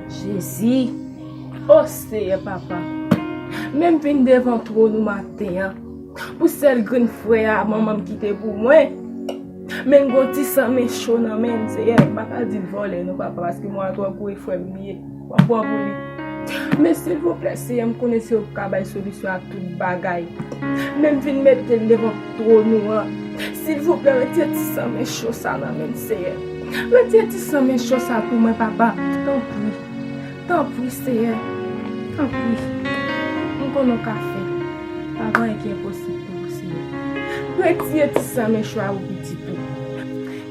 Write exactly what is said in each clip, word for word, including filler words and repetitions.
Jezi. O Seyè Papa, men m vin devan twòn ou maten an pou sèl grenn frè a manman m kite pou mwen. Men m gon ti san men cho nan men m, Seyè. M pa ka di l vòlè non, Papa, paske mwen an twò gwo e frè m li ye. W ap pran pou li. Men silvouplè, Seyè, m konnen se ou ki ka bay solisyon a tout bagay. Men m vin mete l devan twòn ou an. Silvouplè, retire ti san men cho sa nan men m, Seyè. Retire ti san men cho sa pou mwen, Papa. Tanpri. Tanpri, Seyè. Tanpri. M konnen w ka fè. Pa gen anyen ki enposib pou ou, Seyè. Retire ti san men cho a pou pitit ou.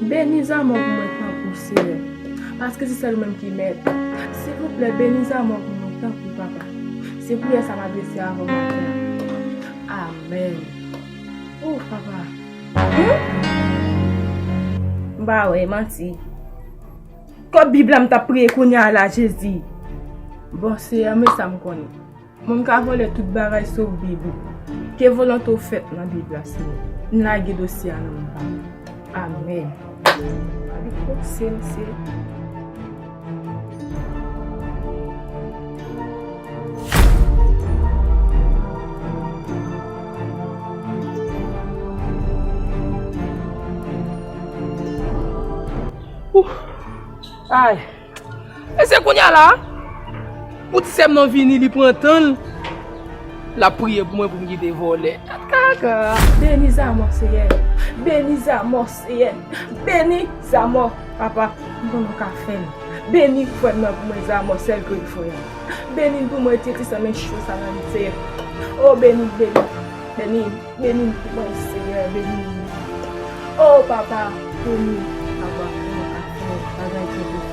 Beni Zamò pou mwen, tanpri, Seyè. Paske se sèl ou menm ki mèt. Silvouplè, beni Zamò pou mwen, tanpri, Papa. Se priyè sa m adrese avè w maten an. Amèn. O, Papa. Hum? M pa wè, manti. Kot Bib la m t ap priye kounye a la, Jezi? Bon, Seyè, men sa m konnen. Moun ka vòlè tout bagay sof Bib ou. Ke volonte w fèt nan Bib la, Seyè. M lage dosye a nan men pa w. Amèn. Gade kot se m, Seyè. Ouf. Ay. E se kounye a la, pou ti sè m nan vini, li pran tan l, l ap priye pou mwen pou m kite vòlè. Tèt kaka. Beni Zamò, Seyè. Beni Zamò, Seyè. Beni Zamò, Papa. M konnen w ka fè l. Beni frè m nan pou mwen, Zamò, sèl grenn frè a. Beni l pou mwen, retire ti san men cho sa nan li, Seyè. O, beni l, beni l, beni l. Beni m pou mwen, Seyè, beni m. O Papa, beni m, Papa, pou mwen ka fè bagay ki enposib.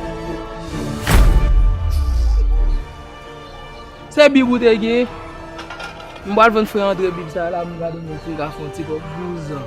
Se Bib ou te gen? M pral vann frè Andre Bib sa la, m gade mwen si m ka fè yon ti kòb douz an.